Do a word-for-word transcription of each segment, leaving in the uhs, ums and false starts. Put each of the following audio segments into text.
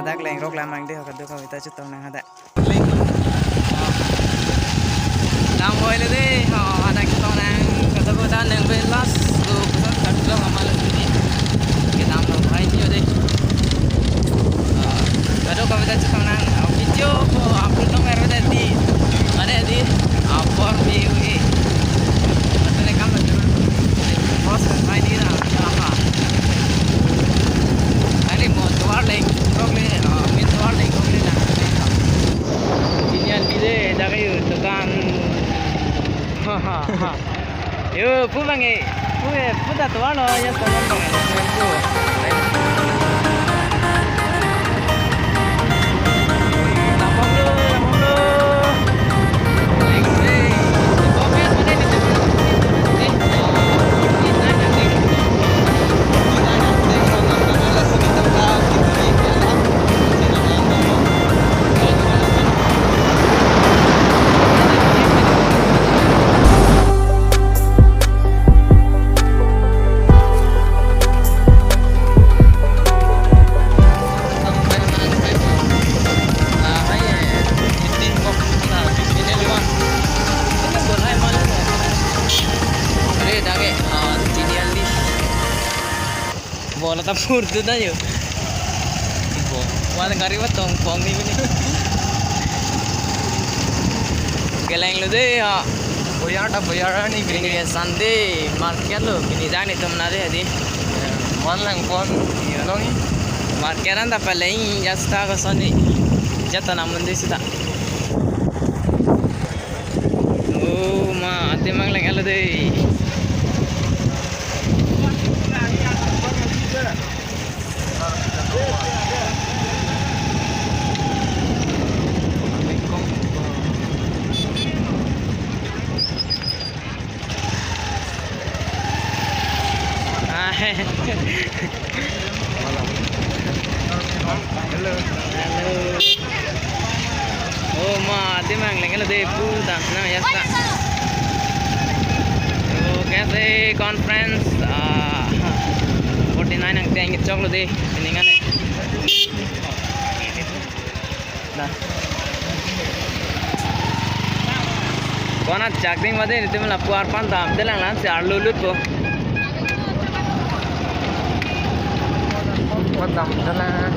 Dak lengrok lamang de ho, kadokave ta chetong nang hadak. Dam boy le de ho, hadak chetong nang, kadokave ta nang be last go, pusat kat lo kamal le de. Kedam lo bhai nyo de. Ah, kadokave ta chetong nang, ah, video ko upload nang er de di. Mane di, ah, for view e. Mane kam lo. Boss kan bhai ni na, aha. Ani mo tovar leng, rok le, ah, min tovar leng, rok le na. Ini an bide, dak yo, dukan. Ha, ha, ha. Yo, pu bang e. Pu e, pu ta tovar lo, ya tovar lo. Pu. Are, dak ke, ah, T D L D. Bola ta purtu na yo. Bo, wan gari ba tong pong ni bini. Kelang lo de ya. Boyar ta boyar ni bini. Bini ke Sunday market lo, bini jang ni tum na de di. Wan lang pon. Iya. Longi. Market an ta paling jasta ko soni. Jata namun de sita. Oh, ma, adim mang leng alo de. Ah, he. Hello. Hello. Oh, ma, adim mang leng alo de, pu dam nang ya sa. Oh, kaise conference, ah, forty nine angteng chok lo de, sining ane. Nah. Kona chakding made nitum lapu arpan damde lang lan si arlu lut po. Arpan damde lang.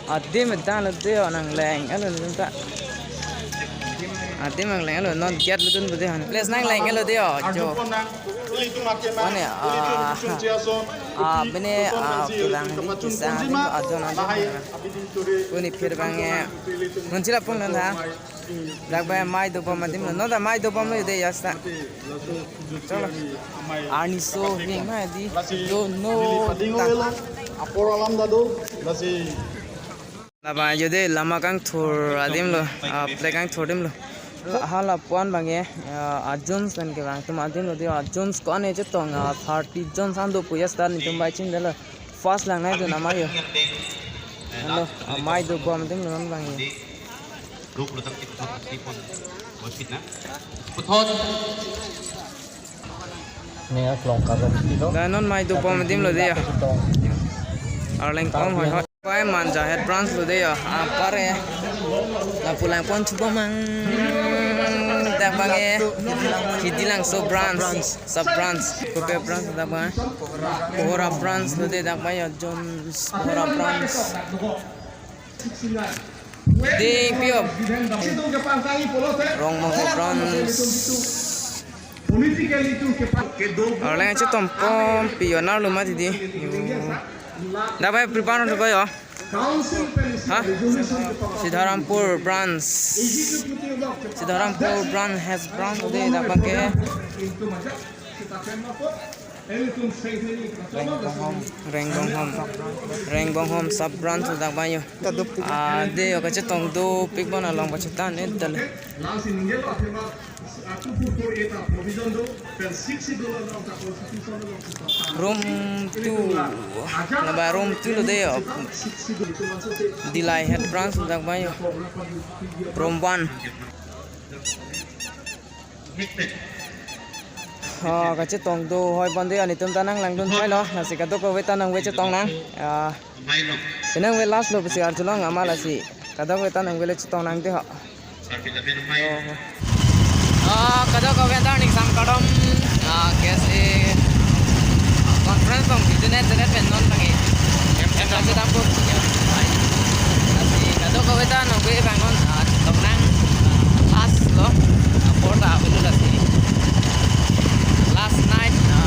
Adim dang lo de, nang leng alo nang ta. Adim nang leng alo, non gate lo dun bode han. Place nang leng alo de, jo. Mane, ah, ah, bine, ah, pulang ni kisang ni ajon ajon. Kuni phir bang e. Munchila pung nan ha. Dak ba mai dobom adim lo. Non ta mai dobom lo de yasta. Chalo. Arni so hing ma di. Do no. Apor alam dado. Lasi. Laba jode lama kangthur adim lo, ah, plate kangthur adim lo. Hala puan bang e, ah, ajones pen kevang atum adim lo de, ajones ko-an e chetong, ah, thirty jones an do pu yasta nitum bai chin dalo. First lang nai do nama yo. Hello, ah, mai dobom adim lo non bang e. Puthot. Ne aklong karong kilo. Da non mai dobom adim lo de ya. Arleng kong hoi hoi. Pai Manja head branch lo de ya. Apar e. Lapu lang pon chuba mang. Dak bang e. Hidi Langso branch. Sub branch. Kopi branch dak bang. Kohora branch lo de dak bang ya. Jones Kohora branch. Ding piop. Rongmongho branch. Arleng chetong pom pion arlo mati di. Dak bang prepare ko yo. Ha? Sidharampur branch. Sidharampur branch has branch de dak bang ke. Rengbonghom, Rengbonghom, Rengbonghom sub branch dak bang yo. Ah, de yo kachetong dopik bon along pachetan e dal. Room two. Laba room two lo de, oh. Dillai head branch dak bai, oh. Room one. Oh, kachetong do hoi bande, anitum ta nanglangdun hoi lo. Lasi kadokave ta nangve chetong nang. Ah, penang ve last lo pusi arjulong amat, lasi kadokave ta nangve le chetong nang de ho. Ah, kadokave ta ning sam kadom, ah, K S A conference along video net net pen non tangi. Em, em, em. Lasi dam pur. Lasi kadokave ta nangve bang non, ah, chetong nang, ah, last lo. Ah, por ta avelo lasi. Last night, ah,